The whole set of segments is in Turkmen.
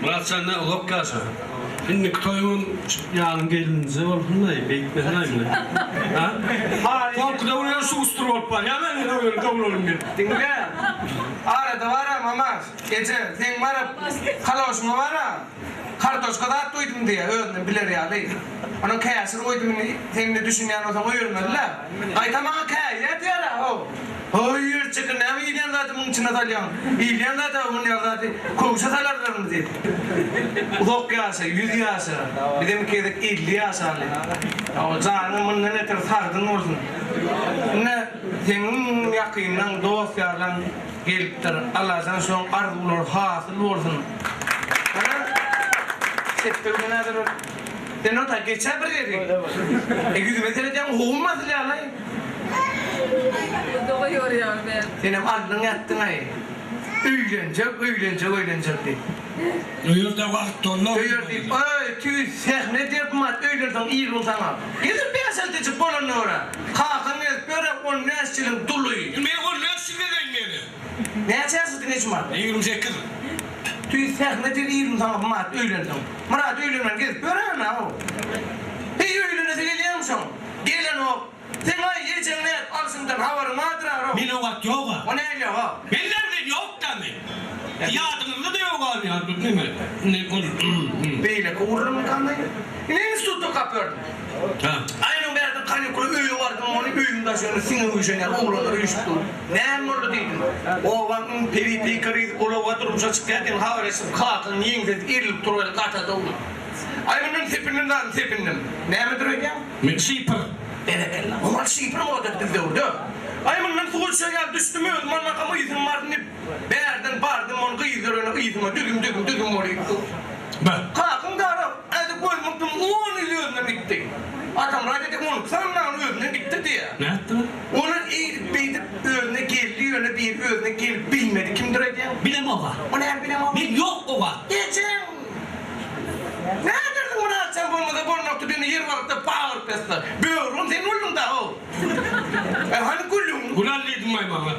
Myrat sen-de uzak ýaşa. Indiki toýuňam şu ýanyň gelinje bolsun-laý, beýtmeseň-aý muny. Ha? Soňky döwür ýöne şuster bolup barýar men ýöne ýöne dogulanym diýip. Diňle. Arada bar-a mamaş. Eje, seň baryp kaloşyňa bar-a. Kartoşka zat goýdum diýýä, özünem biler ýaly. Onuň käşir goýdum indi, sen indi düşünýän bolsaň öýermeli-dä. Gaýta maňa käýýär diýýär-ä, how. Hoý, ýerçeken, näme iýilýän zady muň içine salýaň? Iýilýän zat-a muny ýaly zady köwşe salarlarmy diýip. Uzak ýaşa, ýüz ýaşa. Bizem iki gezek 50 ýaşaly. Hawa, janyň mundan beter sagdyn bolsun. Ine, seniň ýakynlaň, dost-ýarlaň Gelipdir. Allajan şoň arzuwlary hasyl bolsun. Ana, sepde bilen häzir bir Sen ota geçä bir ýeri. E ýüzüme seredýäň howum basylýar-laý. Doga ýorýar men. Senem aldyň ýatdyň-aý. Öýlenjek, öýlenjek, öýlenjek diýip. Öýerde wagt doldy. Öýer diýip, öý, tüýs sähne diýip mat öýlenseň il-gün saňa. Gezip bäş-altejik bolanyna görä. Kakaň gezip ýör-ä on bäş ýylyň duly. Men on bäş ýyl gezeýin ýene. Näçe ýaşadyň eje Myrat? 28. Tüýs sähne diýip il-gün saňa Myrat öýlenseň. Myrat öýlenmän gezip ýör-ä-how. Heý öýlenesi gelýäňmi şoň? Gelenok. Seň-aý ejeň nädip alşyňdan habaryň bardyr-a-how. Men o wagt ýog-a. O näme ýog-a? Men nirden ýok-da men. Ýadyňyzda-da ýok alýar bu neme. Indi ol. Beýleki ugurlymykanlaý? Ine institutda okap ýördüm. Hä. Aýnyň bärden kanikula öýe bardym, ony öýüň daşy ýöne siňek üýşen ýaly oglanlar üýşüp dur. Näme boldy diýdim. Obaň iň peri-peýkeri gyzy ulaga durmuşa çykýar diýen habar eşidip kakaň ýeňsesi erilip duruberdi gatady oglum. Aý mundan sepindim zady sepindim. Nämedir öýdýäň? Men şipr. Berekella. Oňa şipr modady biz döwürde. Aý mundan suwa düşen ýaly düşdüm özüm almakam yzym bardy diýip bärden bardym ony gyzlar öne yzyma düzüm düzüm düzüm bolup dur. Be. Kakyň dara ädip gözüm ykdym on ýyl özünden gitdi. Atamyrat ede on iki sany nany özünden gitdi diýýä. Nätdiler? Olar eýdip beýdip özüne geldi ýöne biri özüne gelip bilmedi kimdir öýdýäň? Bilemog-a. O näme bilemog? Men ýok o wagt. Ejeň! Nädersiň muny açan bolmasa bolmakdy döne ýer balykda bagyryp ýatsa. Böwrügem sen bolduň da-ow. E hany gülüň? Gül al diýdiňmaý maňa.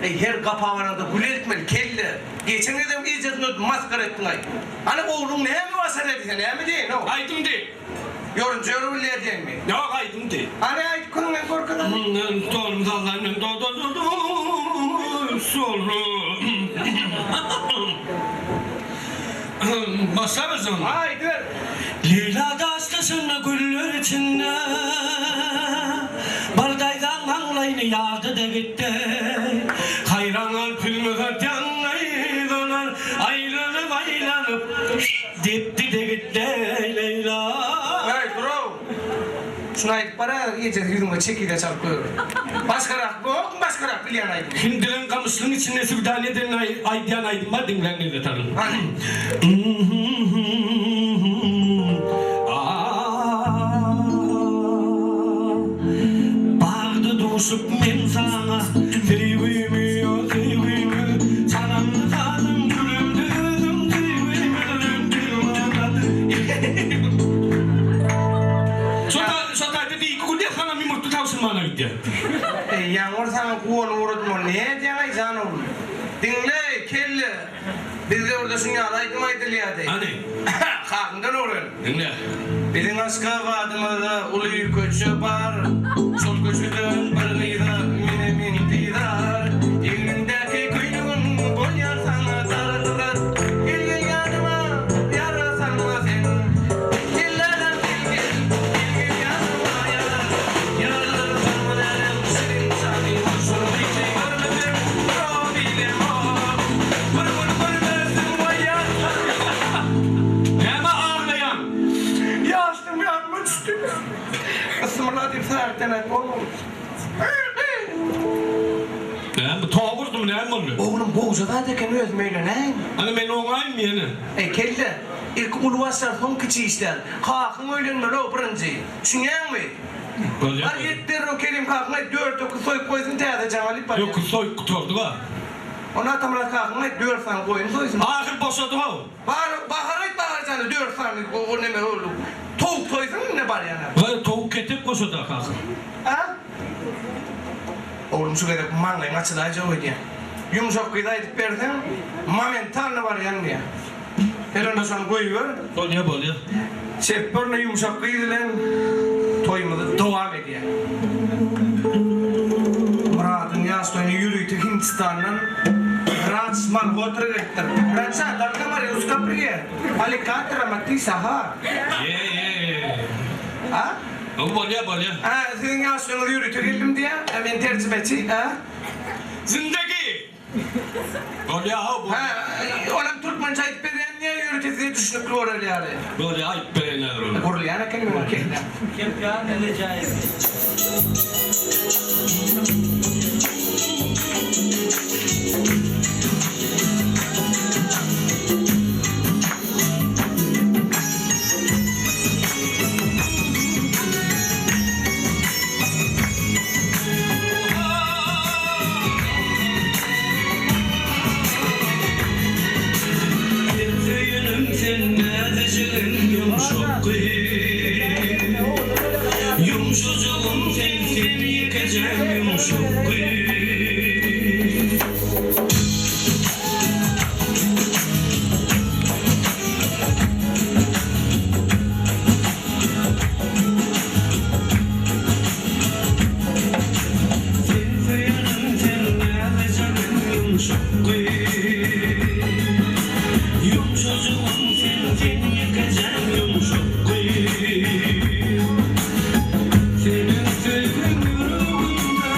Eý her gapa baraňda gül eltmeli kelle. Geçen gezegem ejesini öldüp masgara etdiňaý. Hany ogluň näme başarýar diýse näme diýeýin-ow? Aýdym diý. Ýorunja ýorup bilýär diýenmi? Ýok aýdym diý. Hany aýdyp kör men görkez hany. Stolum sallaýyn men do do do do stolum. Başlabersin onda. Aýdyber. Leýla daşlaşanda güller içinde Bir daýzaň maňlaýyny ýardy-da gitdi. Haýran galyp ýüzüme satýan gyz olar Aýlanyp-aýlanyp depdi-de gitdi Leýla. Eý, durow! Şuny aýdyp bar-a, ejesi ýüzüňe çekize çalyp goýber. Başgarak ýokmy başgarak bilýän aýdym? Hindileň gamyşlygyň içinde söwdany eden aýdýan aýdym bar diňläň lezzet alyň. Hany. Bagda duşup men saňa söýgümi o söýgümi çalamda sazym gülemde özüm söýgümi Şo taýda beýik gülýär saňam ýumurtga tabşyrmana gidýär. Eý ýaňy bir saňa guwanyp ugradym ol ne edýäňaý jan oglum. Diňle kelle bizde orda şuň ýaly aýdym aýdylýady. Hany. Kakyňdan öwren. Diňle. Biziň Aşgabadymyzda uly köçe bar, Şol köçeden bir gyza menem intizar. Egniňdäki köýnegiň bolýar saňa dar-dar, Gel gel ýanyma, ýara salma sen. Kellänem gel gel, gel gel ýanyma ýar, Ýaralar salma älem şirin janyma. Şol gyzy görmesem dura bilemok, Bir gün görmeseň bolýar saňa. Näme aglaýaň? Ýaşlygym ýadyma düşdi. Bismillah diýip sähetden aýt oglum. Näme bu tok urdumy näme boldy? Oglum gowja zat eken özüm öýlenäýin. Hany men oňaýynmy ýene? Eý kelle, ilki uly başlar soň kiçi işler. Kakyň öýlenmeli-ow birinji. Düşünýäňmi? Bolýa. Bar ýet derrew Kerim kakyň aýt dört öküz soýup goýsun täze jaň alyp barýan. Öküz soýup gutardyga. Onda Atamyrat kakyň aýt dört sany goýun soýsun. Ahyr boşadyg-ow. Bar Bahar aýt Bahar jana dört sany o neme ol towuk soýsun indi barýana. Waý towuk ketek boşada kaka. A? Oglum şu gezek maňlaýyň açylaýjak öýdýän. Ýumşak gyz aýdyp berseň momentalno barýan diýýär. Sen onda şony goýber. Bolýa, bolýa. Çepbirine ýumşak gyz bilen toýumyzy dowam edýär. Myradyň ýaş toýuna ýörite Hindistandan Raj Malhotra gelipdir. Raja, dalga mari uska priýet. Alikatora mati saha. Ýe, ýe, ýe. A? Bolýa, bolýa. Hä, siziň ýaş toýuňyza ýörite geldim diýýär. Hä, men terjimeçi, hä? Zindagi! Bolýa how bolýa. Hä, olam türkmençe aýdyp berýän diýýär, ýörite size düşnükli bolar ýaly. Bolýa, aýdyp bereýin häzir ony. Gurulýan eken meniň kelläm. Kempýan Rejaýew. Sen söýenim sen näzijigim ýumşak gyz Ýumşajygym sen sen ýekejem ýumşak gyz. Sen söýenim sen näzijigim ýumşak gyz Ýumşajygym sen sen ýekejem ýumşak gyz Seniň söýgiň ýüregimde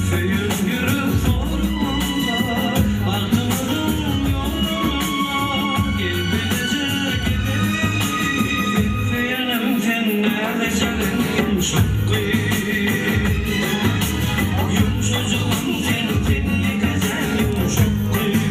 söýen ýürek sorumda Bagtymyzyň ýolunda gel bileje gezeli Sen söýenim sen näzijigim ýumşak gyz Ýumşajygym sen sen ýekeje ýumşak gyz.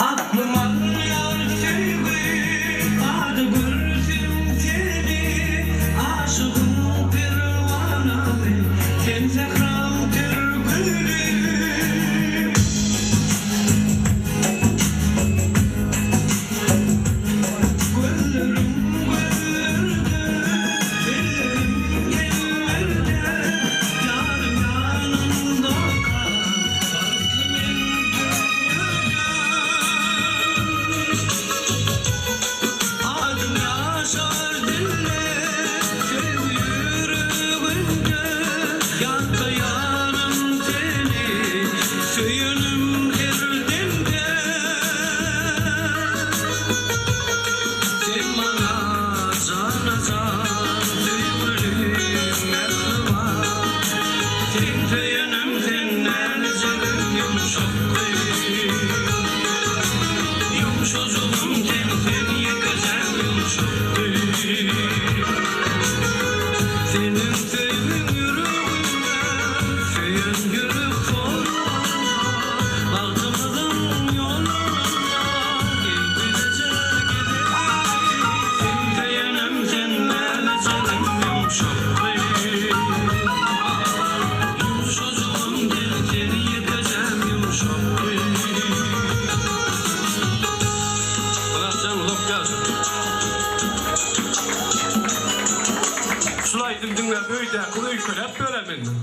Aklym almaýar söýgi ady görsem seni Aşygyň perwanasy sen sähraň ter güli. Gözlerim gözlerde, ellerim ellerde, Ýarym ýanymdaka, bagtly men dünýede. Adym ýaşar dilde, söýgi ýüregimde, Ýatlaýaryn seni, söýenim her demde. Sen maňa jana-jan, söýgülim, mähriban. Sen söýenim, sen näzijigim, ýumşak gyz. Ýumşajygym sen, sen ýekejem, ýumşak gyz. Seniň söýgiň ýüregimde, söýen ýürek sorumda, Bagtymyzyň ýolunda gel bileje gezeli. Sen söýenim, sen näzijigim, ýumşak gyz. Ýumşajygym sen, sen ýekejem, ýumşak gyz. Myratjan uzak ýaşa. Şul aýdym diňläp öýdäki öýkeläp ýörä menden.